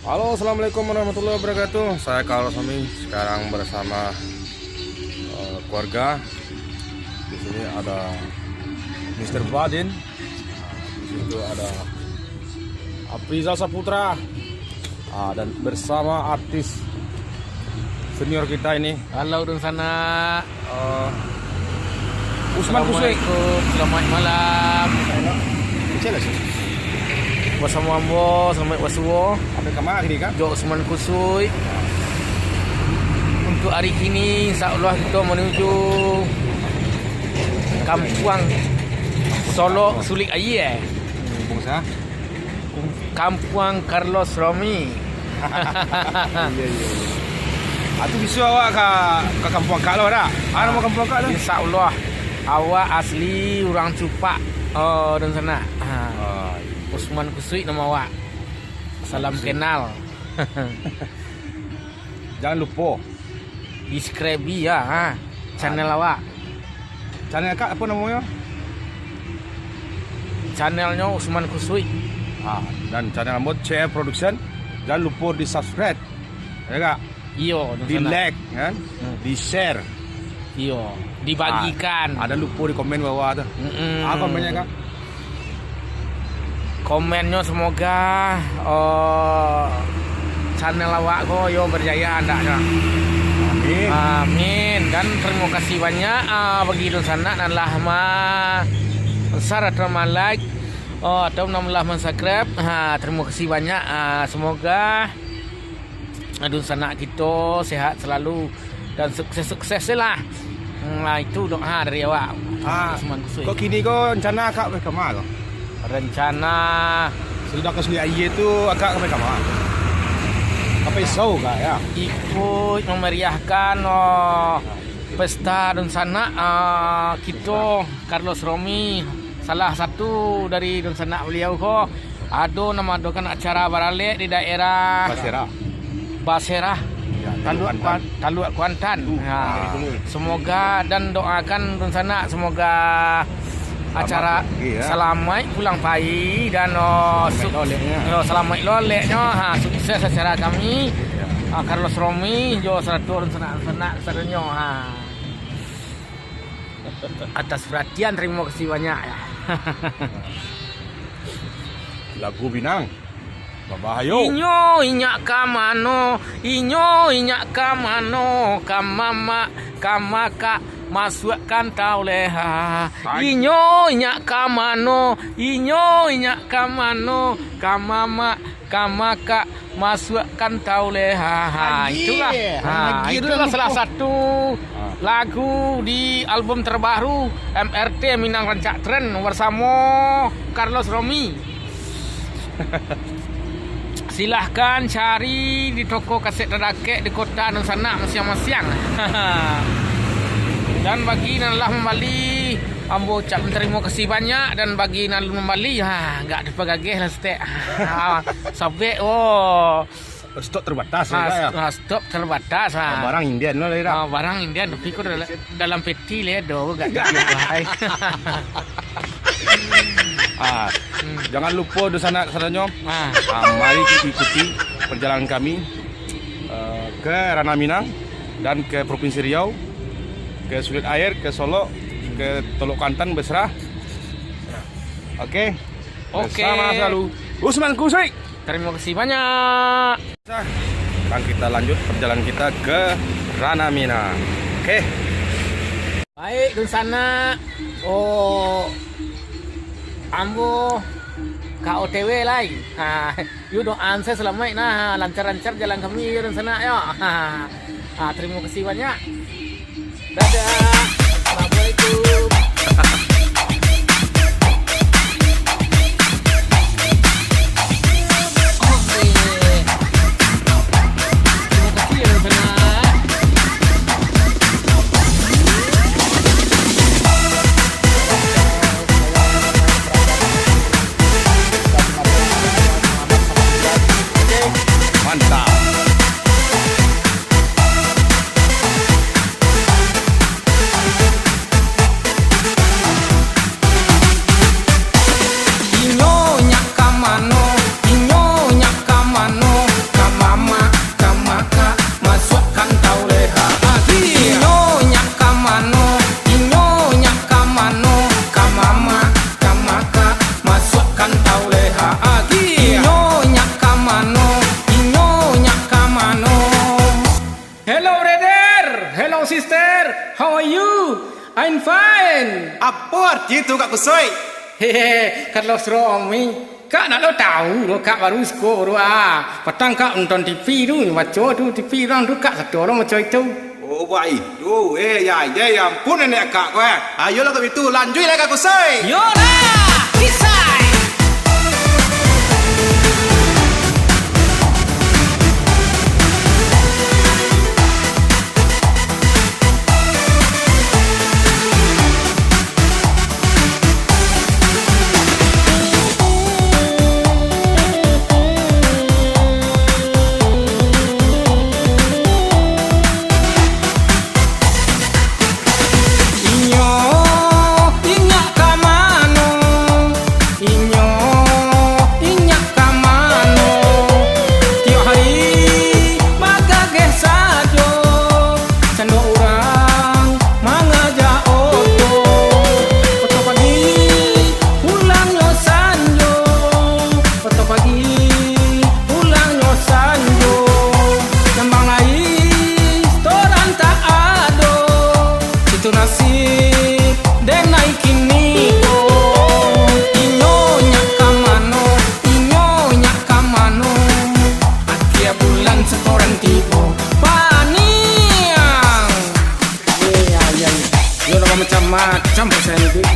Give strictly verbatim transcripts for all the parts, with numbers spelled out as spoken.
Halo, assalamualaikum warahmatullahi wabarakatuh. Saya Carlos Romi, sekarang bersama, eh, keluarga. Di sini ada Mister Badin. Di situ ada Afrizal Saputra. Ah, dan bersama artis senior kita ini. Halo, dunsanak. Eh, Usman Kusuik. Assalamualaikum, selamat malam. Kecil lah, sih. Basamo ambo, salamaik basuo. Apa kama kini, Kak? Jo Usman Kusuik. Untuk hari kini, insya Allah kita menuju Kampuang Solok Sulik Aia. Kampuang sah? Kampuang Carlos Romi. Iya, iya, iya. Ah, tu biso awak ka, ka kampuang akak lo, dak? Ah, nama kampuang akak tu? Insya Allah, awak asli urang Cupak, oh, dunsanak. Ha. Ah, iya. Usman Kusuik nama awak. Salam kenal. Jangan lupo. Di-subscribe ya, ha. Channel awak. Channel akak apo namonyo? Channelnyo Usman Kusuik. Ah, dan channel ambo C R Production. Jangan lupo di-subscribe. Ya, Kak? Iyo, dunsanak. Di-like, kan? Hmm. Di-share. Iyo, dibagikan. Ah, ado lupo di komen bawah tu. Mm-mm. Ah, komennyo, Kak? Komennyo semoga, eh, channel awak ko yo berjaya andaknyo. Amin. Amin. Dan terima kasih banyak, eh, bagi dunsanak nan lah ma-share atau ma-like, eh, atau nan lah ma-subscribe. Ha, terima kasih banyak. Ah, semoga dunsanak kito sehat selalu dan sukses-sukses lah. Nah, itu doa dari awak. Ah, Usman Kusuik. Kok kini ko rencana akak ka ma ko? Rencana sudah ka Sulik Aia tu akak ka ma? Ka Pisau kah, ya? Ikut memeriahkan, oh, pesta dunsanak, ah, kito, Carlos Romi, salah satu dari dunsanak baliau ko. Ado nan maadokan acara baralek di daerah Basera. Basera. Ya, Taluak Taluak Kuantan. Kuan-, Taluak Kuantan. Tu, ha. Ha, itu. Semoga dan doakan dunsanak semoga acara salamaik pulang pai dan, oh, salamaik loleknyo. Yo, salamaik loleknyo. Ha, sukses acara kami. Ya. Ha, Carlos Romi, jo sarato dunsanak-dunsanak sadonyo. Ha. Atas perhatian, terima kasih banyak, ya. Lagu Minang. Babahayo. Inyo inyak ka mano, inyo inyak ka mano, ka mamak, ka makak, masuakkan tau leha. Hai. Inyo inyak ka mano, inyo inyak ka mano, ka mamak, ka makak, masuakkan tau leha. Ha, itulah. Ha, itulah salah satu lagu di album terbaru M R T Minang Rancak Trend bersamo Carlos Romi. Silahkan cari di toko kaset tadakek di kota dunsanak masiang-masiang. Dan bagi nan lah mambali, ambo ucap tarimo kasih banyak, dan bagi nan alun mambali, ha, agak dipagageh lah saketek. Ha, sabek, oh. Stok terbatas, ya, Kak, ya? Ah, stok terbatas, ah. Ah, barang Indian lo, ya, Kak? Ah, barang Indian, tapi kok dalam, dalam peti le do, gak gitu, hai. Ah, jangan lupa dunsanak sadonyo. Ah. Ah, mari kita ikuti perjalanan kami, eh, ke Ranah Minang dan ke Provinsi Riau, ke Sulik Aia, ke Solok, ke Taluak Kuantan, Basera. Oke. Oke. Bersama selalu Usman Kusuik. Tarimo kasih banyak. Sekarang kita lanjut perjalanan kita ke Ranah Minang. Oke. Baik, dunsanak. Oh, ambo ka O T W lai. Ha, yu doaan sajo salamaik nah, lancar-lancar jalan kami yu dunsanak yo. Ha, ha, tarimo kasih banyak. Dadah. Assalamualaikum. Mantap. Inyo nyak ka mano, inyo nyak ka mano, ka Fine. Apo arti tu, Kak Kusuik? Hehe, Carlos Romi. Kak nak lo tahu lo, Kak baru siko baru ah. Patang Kak nonton T V tu, baco tu T V urang tu, Kak sato lo baco itu. Oh, baitu. Eh, ya, ya, ya ampun nenek Kak ko, eh. Ayolah kalau itu, lanjuiklah Kak Kusuik. Yolah, kisah. Inyo, inyak ka mano? Inyo, inyak ka mano? Tiok hari bagageh sajo, cando urang mangajak oto. Oto pagi, pulangnyo sanjo. Oto pagi, pulangnyo sanjo. Nambang lai, setoran tak ado. Itu nasib denai kini ko. Inyo nyak ka mano, inyo nyak ka mano? Akhia bulan setoran tibo. Paniang. Ye, ya, ya, ya. Yo, lah macam-macam pasal ni, Dik.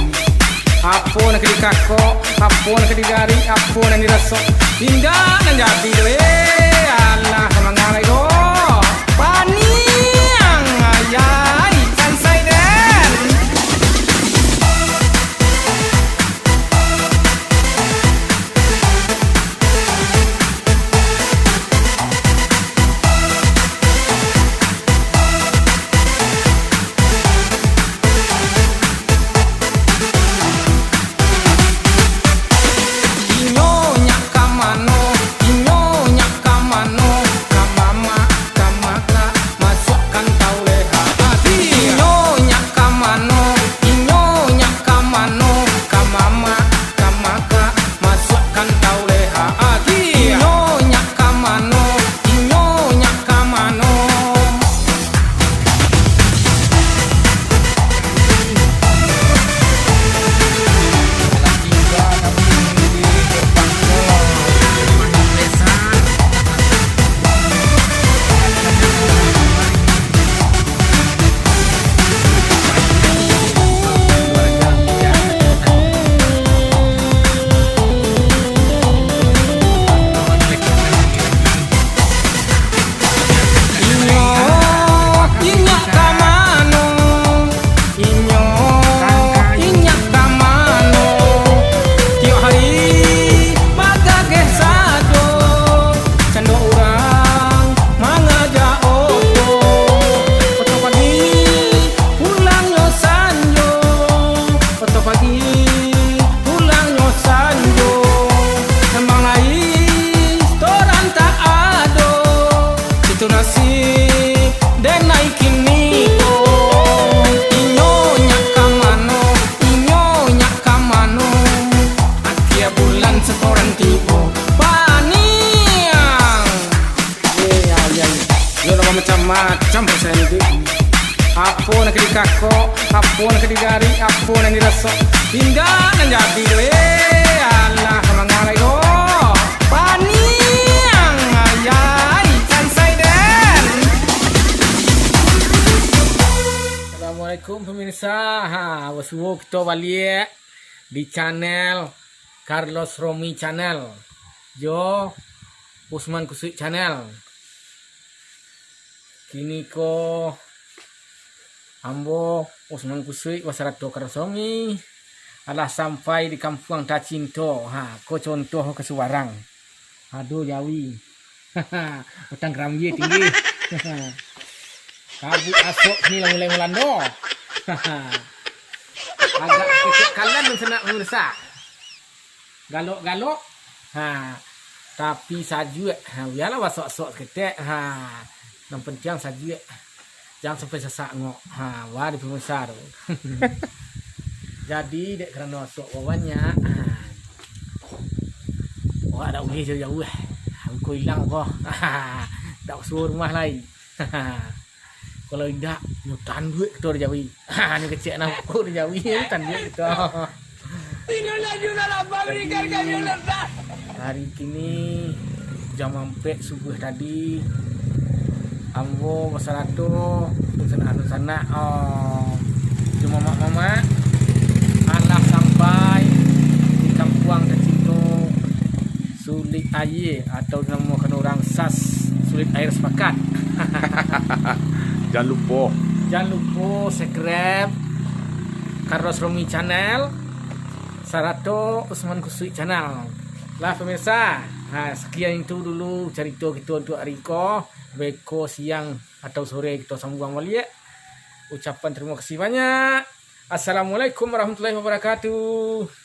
Apo nan ka dikakok, apo nan ka digarik, apo nan dirasok. Indak nan jadi doh, eh. Alah, ka manga lai doh. Paniang, ayai, sansai den. Inyo nyak ka mano, inyo nyak ka mano, ka mamak, ka makak, masuakkan tau leha ati. Inyo nyak ka mano, inyo nyak ka mano, ka mamak, ka makak, masuakkan tau leha ati. Inyo nyak ka mano, inyo nyak ka mano? Inyo, inyak ka mano? Inyo, inyak ka mano? Tiok hari bagageh sajo, cando urang mangajak oto. Oto pagi, pulangnyo sanjo. Oto pagi, pulangnyo sanjo. Nambang lai, setoran tak ado. Itu nasib denai kini ko. Inyo nyak ka mano, inyo nyak ka mano? Akhia bulan setoran tibo. Paniang. Ye, ya, ya, ya. Yo, lah macam-macam pasal ni, Dik. Apo nan ka dikakok, apo nan ka digarik, apo nan dirasok. Indak nan jadi doh, eh. Alah, ka manga lai doh. Paniang, ayai, sansai den. Assalamualaikum pemirsa. Ha, basuo kito baliak di channel Carlos Romi Channel jo Usman Kusuik Channel. Kini ko ambo Usman Kusuik basarato Carlos Romi alah sampai di kampuang tacinto. Ha, ko contoh ka subarang. Ado jawi. Batang karambia tinggi. Kabut asok ni lah mulai malando. Agak kecek kalan dan senak pemirsa. Galok-galok. Ha. Tapi sajuak. Ha, bialah basok-sok saketek. Ha. Nan pantiang sajuak. Jan sampai sasak ngok. Ha, wah di pemirsa tu. Jadi, dek karano asok babanyak. Ha. Awak dak ulih jauah-jauah. Angko ilang ko. Dak suruh rumah lai. Kalau indak, nyo tanduak kito di Jawi. Ha, nyo kecek anak ko di Jawi, nyo tanduak kito. Tidurlah juga lah, bagrikan kami lepas. Hari kini, jam ampek subuah tadi, ambo basarato dunsanak-dunsanak, oh, jo mamak-mamak, alah sampai di kampuang tacinto Sulik Aia, atau dinamokan urang sas Sulik Aia Sapakat. Jan lupo. Jan lupo subscribe Carlos Romi Channel, sarato Usman Kusui Channel. Lah, pemirsa, ha, sekian itu dulu carito kito untuk hari ko. Beko siang atau sore kito sambuang baliak. Ucapan tarimo kasih banyak. Assalamualaikum warahmatullahi wabarakatuh.